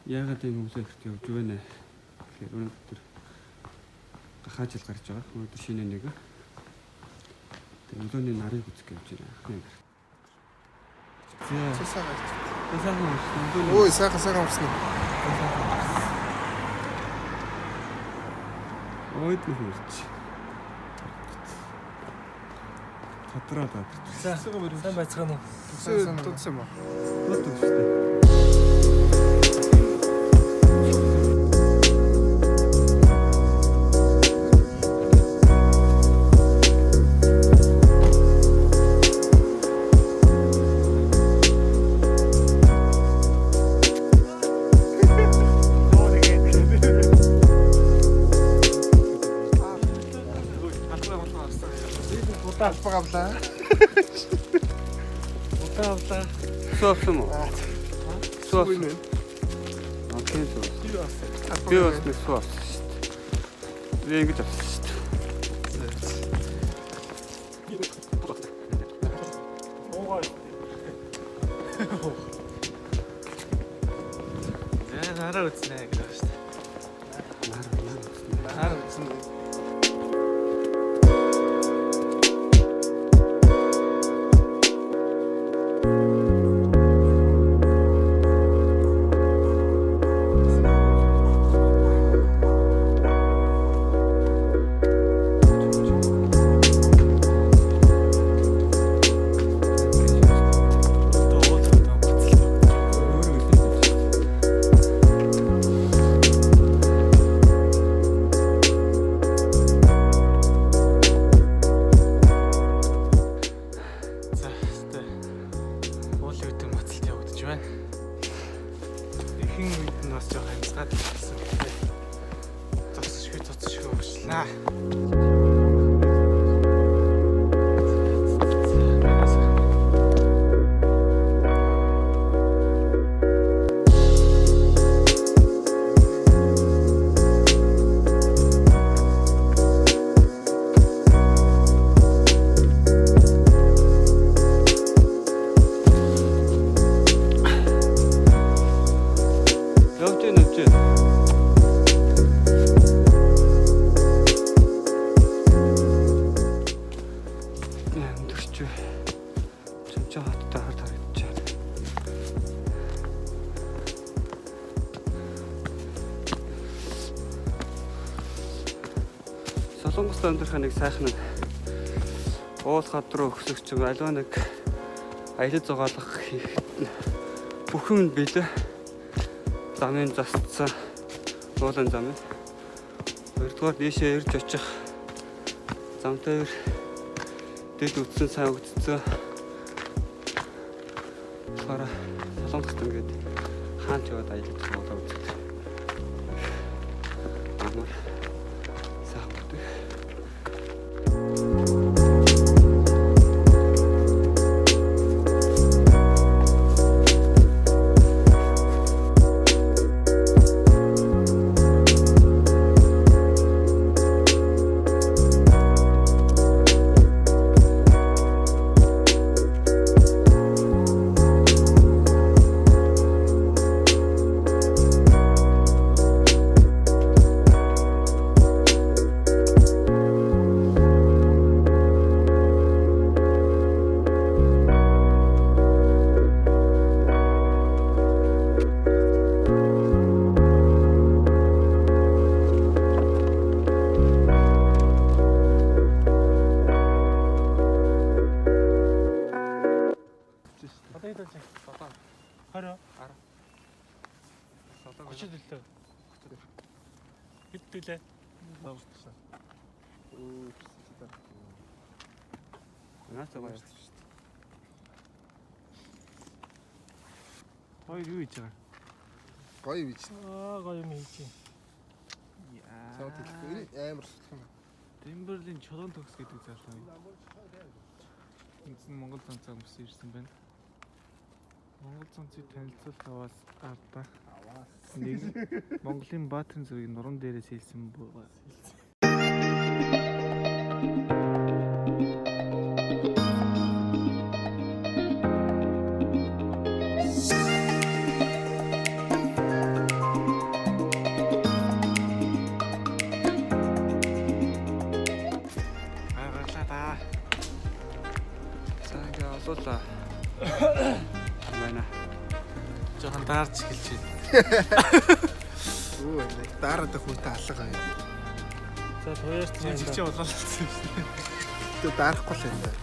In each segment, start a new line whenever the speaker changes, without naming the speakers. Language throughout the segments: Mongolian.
Яагаад ийм өглөө эрт явж байна вэ? Тэгэхээр өнөөдөр гахаажил гарч байгаа. Өнөөдөр шинэ нэг. Тэгээ өглөөний нарыг үзэх гэж явж байна. Анхны нар. За.
Сайхан гарч.
Сайхан уншсан. Өглөөний
Ой, сайхан сайхан урсан.
Ойд нь хурц. Татраа татраа.
За, сайн байцгаана уу?
Сайн тутсан юм аа.
Бод өстэй.
Албаг авлаа.
Удаан авлаа.
Сүү авсан уу? Сүү авсан.
Үгүй нэ.
Аа, тийм сүү.
Би авсан.
Би бас нэг сүү авсан шүү дээ. Би ингэж авсан шүү дээ.
Уугаа. За, нараа үзнэ гэж байна шүү дээ.
Нар нар.
Нараа үзнэ.
Өөрөө үлдээ.
За, хэвээ. Уулын үдэн мацалт явагдаж байна. Ихэнх үед нь бас жоох амьсгаад байсан. Гэхдээ зогсшгүй зогсшгүй уучлаа.
Явж гин явж гин. Өндөрч. Чимчээ хоттой хард харагдаж байна. Солонгост амьдрахын нэг сайхан нь уул хад руу өксөх ч юм аливаа нэг аялал зугаалах хийхэд нь бүх юм бэлээ замын засцсан уулын зам. Хоёрдугаар дээшээ ирж очих замтай дэд үтсэн сайн үтсэн. Тэгэхээр Солонгост ингээд хаанч яваад аялаж зугаалаа үздэг. Амар сайхан байдаг.
Одоо хэд болж байна? 20. 30 төлөө. Хэд төлөө?
Наасаа гоё шүү дээ.
Хоёр юу хийж байгаа?
Гоё юм чи.
Аа, гоё юм хийж байна.
Сауд хэлэхгүй амар судлах юм.
Дэмбэрлийн чулуун төгс гэдэг залуу. Энд нь Монгол цанцаа өмсөн ирсэн байна. Монгол цанцыг танилцуулах аваас ардаа. Нэг Монголын баатрын зүрийг нуран дээрээс хэлсэн буугаа. Даарч эхэлж байна.
Үу энэ daarаад хүнтэй алга юм.
За туяарч
Жижиг чи улаалцсан юм шиг.
Тэ дарахгүй л юм байна.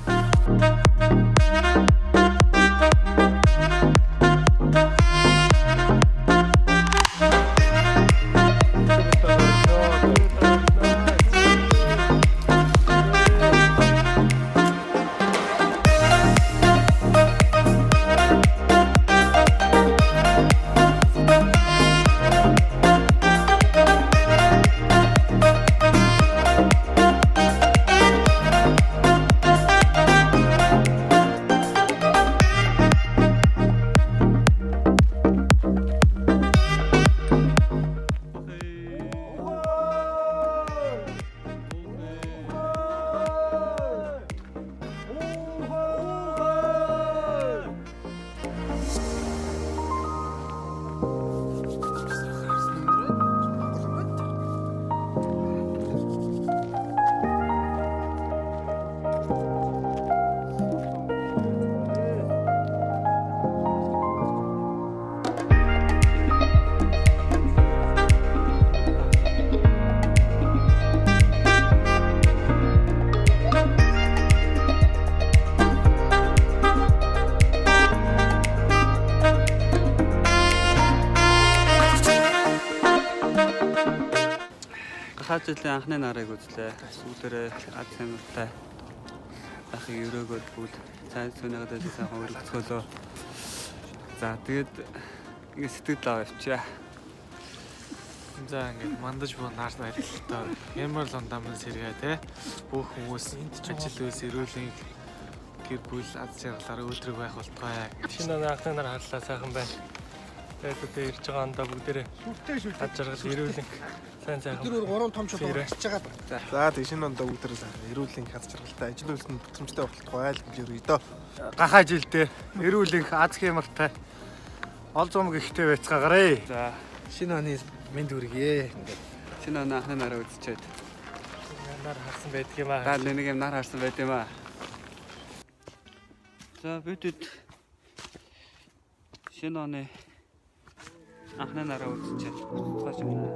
Гахаа жилийн анхны нарыг үзлээ. Сүүлээрээ ад самартай байхыг өрөөгөөд бүгд сайн сүнийгээ сайхан өргөцгөөлөө. За тэгээд ингээ сэтгэл аваа явчаа.
За ингээд мандаж буу наар аялалтай. Ямар л ундамн сэргээ те. Бүх хүмүүс ажил үйлс эрүүлийн гэр бүл аз жаргалаар өөдрөг байх болтугай.
Шинэ оны анхны нар харлаа сайхан байна. Тэгээд одоо ирж байгаа ондоо бүгдээрээ ад жаргал эрүүлэн сайн сайхан.
Тэр өөр гурван том шулуун гарч байгаа. За тэг шинэ ондоо бүгдээрээ сайхан эрүүл энх аз жаргалтай ажил үйлс нь бүтэмжтэй болтугай л гэж өргөе дөө.
Гахаа жилдээ эрүүл энх аз хямартай ол зам гихтэй байцгаагаарэ.
За
Шинэ оны мэнд хүргье. Ингээд
шинэ оны анхны нарыг үзчихэд.
Нар харсан байдаг юм аа.
Та нэг юм нар харсан байт юм аа. За бидэд шинэ оны анхны нараа үзчихэд буцааш байна.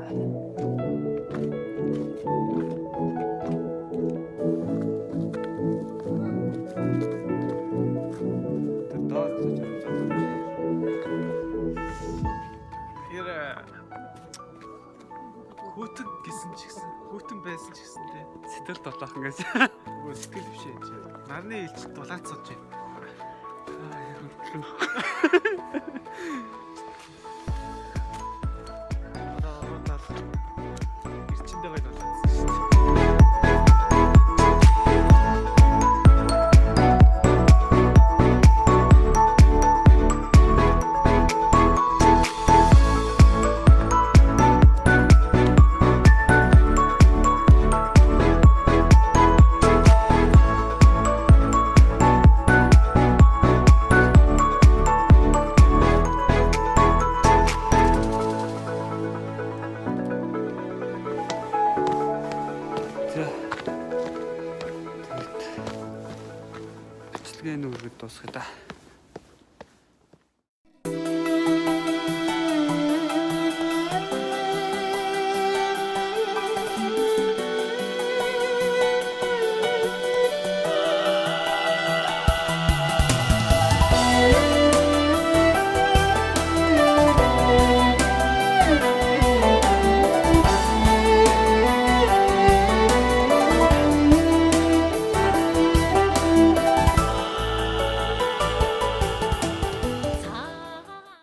Тэр доор гэж байна.
Тэр хүүтэн гэсэн ч гэсэн хүүтэн байсан ч гэсэн те.
Сэтгэл дулаахан гэж.
Үгүй сэтгэл биш ээ. Нарны элч дулаацсаж байна. Одоо оруудаад эрчимтэй гоё дулаацсан шүү дээ.
За. Тэгээд бичлэгээ нүргэд дуусгая да.